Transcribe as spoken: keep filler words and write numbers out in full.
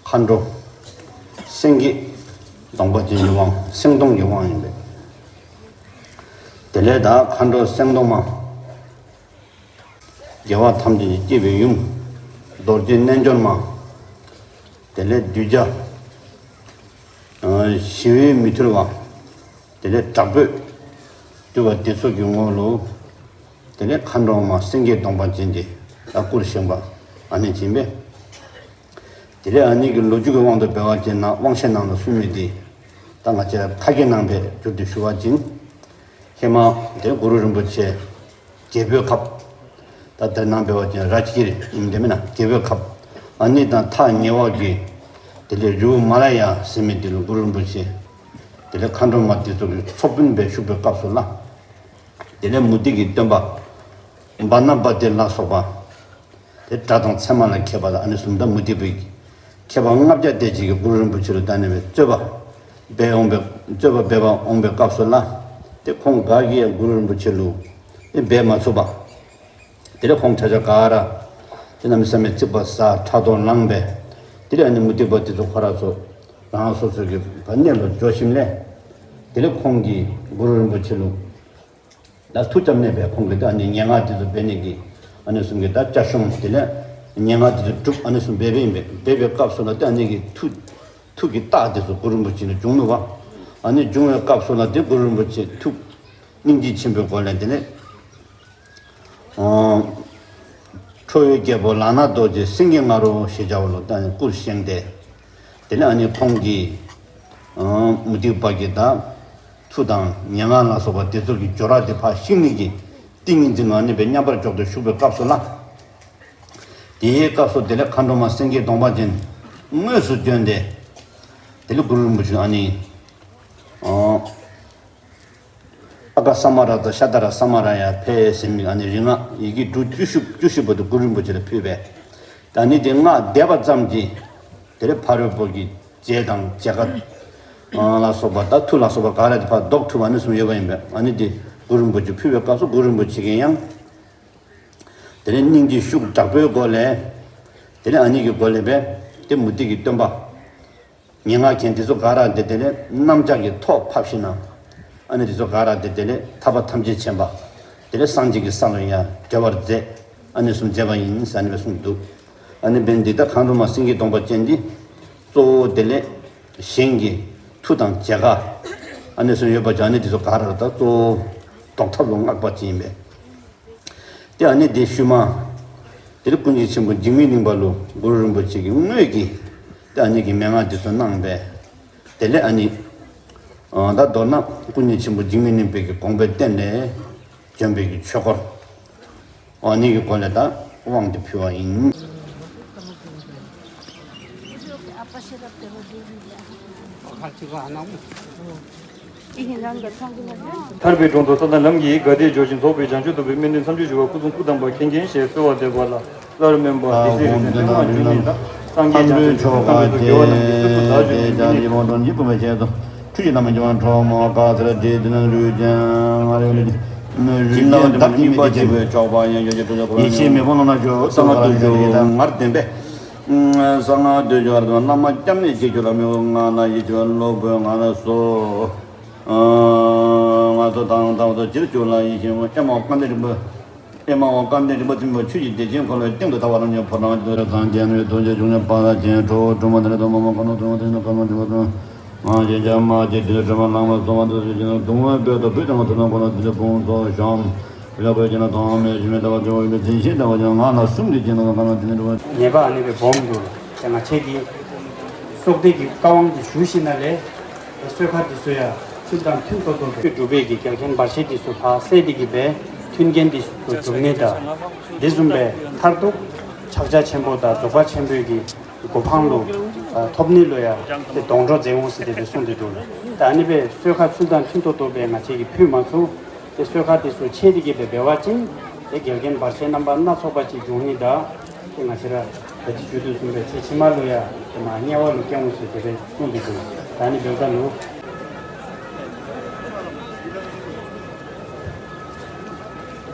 མཁའ་འགྲོ་སེང་གེ་གདོང་པ་ཅན་གྱི་དབང་། སེང་གདོང་གི་དབང་ཡིན་པས། དེ་ལས་ད་མཁའ་འགྲོ་སེང་གདོང་མ། རྒྱལ་བ་ཐམས་ཅད་ཀྱི་སྐྱེ་བའི་ཡུམ། རྡོ་རྗེ་རྣལ་འབྱོར་མ། དེ་ལས་གདུལ་བྱ་ཞི་བའི་མི་ཐུལ་བ། དེ་ལས་དྲག་པོས་བཏུལ་བ་དེ་ཚོ་གི་ངོ་ལུ། དེ་ལས་མཁའ་འགྲོ་མ་སེང་གེའི་གདོང་པ་ཅན་དེ་ལ་སྐུར་བཞེངས་པ་ཨ་ནི་བྱིན་པས། དེ་ལས་ཨ་ནི་གི་ལོ་རྒྱུས་ཀྱི་དབང་དུ་འབད་བ་ཅིན་ན་དབང་བཤད་ནང་ལ་གསུངས་མི་དེ། ད་ང་བཅས་ཁ་རྒྱ་ནང་པའི་འགྱུར་དུ་ཞུ་བ་ཅིན། ཧེ་མ་དེ་གུ་རུ་རིན་པོ་ཆེ་རྒྱལ་པོའི་ཁབ། ད་དེ་ནང་འབད་བ་ཅིན་རཱཇ་གིར་ཡིན་དེ་མིན་ན་རྒྱལ་པོའི་ཁབ། ཨ་ནི་དང་ཐག་ཉེ་བ་གི། དེ་ལས་རི་བོ་མ་ལ་ཡ་ཟེར་མི་དེ་ལུ་གུ་རུ་རིན་པོ་ཆེ། དེ་ལས་མཁའ་འགྲོ་མ་དེ་ཚོ་གི་ཚོགས་དཔོན་སྦེ་བཞུགས་པའི་སྐབས་སུ་ལ། དེ་ལས་མུ་སྟེགས་ཀྱི་སྟོན་པ། བ་ན་བ་ཏི་ལ་སོགས་པ། དེ་དགྲ་དང་མཚན་མ་ལ་མཁས་པ་དང་ཨ་ནི་གསུམ་དང་མུ་སྟེགས་པའི་མཁས་པ་ལྔ་བརྒྱ་དེ་ཅིག་གིས་གུ་རུ་རིན་པོ་ཆེ་ལུ་ད་ནི་བའི་རྩོད་པ་འབད་འོང་བའི་རྩོད་པ་འབད་པ་འོང་པའི་སྐབས་སུ་ལ། དེ་ཁོང་ག་གིས་ཡང་གུ་རུ་རིན་པོ་ཆེ་ལུ་དེ་འབད་མ་ཚུགས་པ། དེ་ལས་ཁོང་ཆ་ཆ་ག་ར་དེ་གནམ་མེད་ས་མེད་ཚིག་པ་ཟ་ཕྲག་དོག་ལངས་པས། དེ་ལས་ཨ་ནི་མུ་སྟེགས་པ་དེ་ཚོ་ཁོ་ར་ཚོ་རང་སོ་སོ་གི་བ་གནས་ལུ་འགྱོ་ཞིནམ་ལས། དེ་ལས་ཁོང་གིས་གུ་རུ་རིན་པོ་ཆེ་ལུ། ད་མཐུ་རྐྱབ་ནས་སྦེ་ཁོང་གིས་ད་ཨ་ནི་སྙན་ངག་དེ་ཚོ་འབད་ནི་གི་ཨ་ནི་གསུང་གི་ད་བཅའ་གཞུང་དེ་ལས་སྙན་ངག་དེ་ཚོ་སྒྲུབ་ཨ་ནི་གསུང་འབད་འབད་ཨིན་པས། འབད་པའི་སྐབས་སུ་ལ་ད་ཨ་ནི་གི་མཐུ་མཐུ་གི་རྟགས་དེ་ཚོ་གུ་རུ་རིན་པོ་ཆེ་ལུ་བྱུང་ནུག་པ། ཨ་ནི་བྱུང་བའི་སྐབས་སུ་ལ་དེ་གུ་རུ་རིན་པོ་ཆེ་ཐུགས་སྙིང་རྗེ་ཆེན་པོའི་སྒོ་ལས་དེ་ལས་ཨོ། ཁྲོ་བོའི་རྒྱལ་པོ་ལག་ན་རྡོ་རྗེ་སེང་གེ་ང་རོ་ཞེས་བྱ་བ་ལུ་ད་ཨ་ནི་སྐུར་བཞེངས་ཏེ། དེ་ལས་ཨ་ནི་ཁོང་གིས་ཨ་མུ་སྟེགས་པ་གི་ད་མཐུ་དང་སྙན་ངག་ལ་སོགས་པ་དེ་ཚོ་གི་སྦྱོར་བ་དེ་ཕར་བཤིག་ནི་གི་ཏིང་ངེ་འཛིན་ངང་ནས་སྦེ་མཉམ་པར་འཇོག་སྟེ་བཞུགས་པའི་སྐབས་སུ་ལ། དེའི་སྐབས་སུ་དེ་ལས་མཁའ་འགྲོ་མ་སེང་གེའི་གདོང་པ་ཅན་དངོས་སུ་བྱོན་ཏེ། དེ་ལས་གུ་རུ་རིན་པོ་ཆེ་ཨ་ནི་ཨ། ཨ་ཀ་ས་མ་ར་ཏ་ཤ་ད་ར་ས་མ་ར་ཡ་ཕེ་ཟེར་མི་ཨ་ནི་རིག་སྔགས་ཡི་གེ་འབྲུ་བཅུ་བཞི་བཅུ་བཞི་པོ་དེ་གུ་རུ་རིན་པོ་ཆེ་ལ་ཕུལ་བས། ད་ནི་དེ་སྔགས་བཟླས་པ་ཙམ་གྱིས་དེ་ལས་ཕ་རོལ་པོ་གི་རྫས་དང་རྫས་ཀ་ལ་སོགས་པ་ད་མཐུ་ལ་སོགས་པ་ག་ར་དེ་ཕར་བཟློག་ཐུབ་པ་ཨ་ནི་གསུངས་ཡོད་པ་ཡིན་པས། ཨ་ནི་དེ་གུ་རུ་རིན་པོ་ཆེ་ཕུལ་བའི་སྐབས་སུ་གུ་རུ་རིན་པོ་ཆེ་གིས་ཡང་དེ་ལས་སྙིང་རྗེ་ཤུགས་དྲག་པོའི་སྒོ་ལས་དེ་ལས་ཨ་ནི་གི་སྒོ་ལས་པས་དེ་མུ་སྟེགས་ཀྱི་སྟོན་པ། སྙན་ངག་མཁན་དེ་ཚོ་ག་ར་དེ་དེ་ལས་གནམ་ལྕགས་ཀྱི་ཐོག་ཕབ་ཞིན་ན། ཨ་ནི་དེ་ཚོ་ག་ར་དེ་དེ་ལས་ཐར་པ་ཐམས་ཅད་མཁྱེན་པ། དེ་ལས་སངས་རྒྱས་ཀྱི་ས་ལ་ཡང་བདེ་བར་མཛད། ཨ་ནི་གསུངས་མཛད་པ་ཡིན་ཟེར་ཨ་ནི་སྦེ་གསུངས་འདུག། ཨ་ནི་འབདན་འདི་ད་མཁའ་འགྲོ་མ་སེང་གེའི་གདོང་པ་ཅན་འདི་གཙོ་བོ་དེ་ལས་གཞན་གྱི་མཐུ་དང་རྫས་ཀ་ཨ་ནི་གསུངས་ཡོད་པ་ཅིག་ཨ་ནི་དེ་ཚོ་ག་ར་ད་གཙོ་བོ་བཟློག་ཐབས་ལུ་མངགས་པ་ཅིག་ཡིན་པས། དེ་ཨ་ནི་དེ་ཤུལ་མ། དེ་ལས་ཀུན་མཁྱེན་ཆེན་པོ་འཇིགས་མེད་གླིང་པ་ལུ་གུ་རུ་རིན་པོ་ཆེ་གིས་དངོས་ཀྱིས་དེ་ཨ་ནི་གི་མན་ངག་དེ་ཚོ་གནང་བས། དེ་ལས་ཨ་ནི། ཨ་ད་མདོར་ན་ཀུན་མཁྱེན་ཆེན་པོ་འཇིགས་མེད་གླིང་པའི་གི་དགོངས་པའི་རྟེན་ལས་བྱོན་པའི་གི་ཆོས་འཁོར། ཨ་ནི་གི་སྒོ་ལས་ད་དབང་དེ་ཕུལ་བ་ཡིན། ཐར་པའི་དྲུང་དུ་ས་དང་ལམ་གྱི་དགའ་བདེས་འབྱོར་ཞིང་རྫོགས་པའི་བྱང་ཆུབ་ཐོབ་པའི་སྨོན་འདུན་མཚམས་སྦྱོར་ཞུ་བ་སྐུ་གསུང་ཐུགས་དམ་པ་མཁྱེན་མཁྱེན་ཞེས་གསོལ་བ་འདེབས་པ་ལ་སླར་སྨོན་པ། དེ་ཚེ་རིག་འཛིན་ཏེ་མ་འབྱུང་གནས་དང་སངས་རྒྱས་བྱང་ཆུབ་ཀྱི་སངས་རྒྱས་དང་དགེ་བ་རྣམས་ཀྱིས་སོ་སོར་བདག་འཇོམས་པའི་སྨོན་ལམ། ཁྲུས་ཀྱི་ལམ་གྱི་བ་ཁྲོ་མོ་དཀར་སེར་དྲི་བདུན་རུས་ཅན་ང་རེ་ལ་རིན་ལ་འདབ་ཀྱི་མི་དེ་ཆེ་བའི་ཆོག་པ་ཡང་ཡོད་ཀྱི་ཁྲུས་ལ་ཁོ་ཡིད་ཆེས་མེད་པ་ལ་ན་ཞོ་གསང་སྔགས་བདུད་ཀྱི་ངར་ལྡན་པས། གསང་སྔགས་བདུད་ཀྱི་བར་དུ་བླ་མ་སྐྱབས་གནས་གཅིག་གྱུར་ལ་མི་འོ་ང་ལ་ཡིད་ཆེས་པ་སློབ་དཔོན་ང་ལ་སོ། ང་ཚོ་དང་དང་དུ་ཅིར་བཅུག་ལ་ཡིད་ཆེས་པ་ཨེ་མ་བཀའ་འདི་རིན་པོ། ཨེ་མ་འོ་བཀའ་འདི་རིན་པོ་ཆེ་མོ་ཆོས་ཀྱི་བདེ་ཆེན་འཁོར་ལོའི་སྟེང་དུ་ཐར་བ་རང་ཉིད་ཕོ་བྲང་དུ་སངས་རྒྱས་ནི་ཐུགས་རྗེ་བྱུང་ནས་པ་ལ་ཆེན་ཁྲོ་བོ་གྲུབ་མ་དེ་ལ་དོ་མ་མ་ཁོ་ན་དོ་མ་དེ་ན་ཁོ་ན་དོ་མ་དོ་མ་ང་ཞེས་བྱ་མ་ཅེས་དེ་ཁྲོས་མ་ལངས་པ་གསོ་བ་འདི་སུ་ཅི་ན་གདུང་བའི་དཔལ་དུ་བུ་དང་བ་དུ་ན་ཁོ་ན་དེ་ལ་ཕུང་ཚོགས་བཤམས། ལ་བོད་ཀྱི་ན་དང་མེད་ཞུ་མེད་ལྟ་བ་བྱུང་བའི་མི་ཚེ་ཤེས་ལྟ་བ་ཀྱང་ང་ལ་གསུམ་གྱི་རྗེས་ན་ཁོ་ན་དེ་ནི་རུ་བ། ཉེས་པ་ཨ་ནི་བའི་སྦོམ་འདུག་ལ་ང་ཆེ་གི། སྲོག་སྡེ་གི་བཀའ་དབང་གི་ཞུ་ཤེས་ན་ལས། གསོལ་ཁ་འདི་ཚོ་ཡང་ཚུལ་དང་མཐུན་ཏོག་ཏོ་སྦེ་སྒྲུབ་པའི་གི་འགལ་རྐྱེན་བར་ཆད་འདི་ཚོ་ཕར་སེལ་ཏེ་གི་སྦེ་མཐུན་རྐྱེན་འདི་ཚོ་སྒྲུབ་ནི་དང་། འདི་བཟུམ་སྦེ་མཐར་ཐུག་ཕྱག་རྒྱ་ཆེན་པོ་དང་རྫོགས་པ་ཆེན་པོའི་གི་གོ་འཕང་ལུ་ཐོབ་ནི་ལུ་ཡང་དེ་སྡོང་གྲོགས་མཛད་འོང་ཟེར་དེ་སྦེ་གསུངས་ཏེ་འདུག་ལ། ད་ཨ་ནི་སྦེ་གསོལ་ཁ་ཚུལ་དང་མཐུན་ཏོག་ཏོ་སྦེ་ང་བཅས་ཀྱིས་ཕུལ་མ་ཚུགས། དེ་གསོལ་ཁ་དེ་ཚོ་ཆད་དེ་གི་སྦེ་འབད་བ་ཅིན། དེ་འགལ་རྐྱེན་བར་ཆད་རྣམ་པ་སྣ་ཚོགས་པ་ཅིག་འབྱུང་ནི་དང་། དེ་ང་བཅས་ར་ད་ཅི་ཞུ་དོ་བཟུམ་སྦེ་ཚེ་ཕྱི་མ་ལུ་ཡང་དེ་མ་དམྱལ་བ་ལུ་སྐྱེ་འོང་ཟེར་དེ་སྦེ་གསུངས་ཏེ་འདུག། ད་ནི་འབདཝ་ད་ལུ།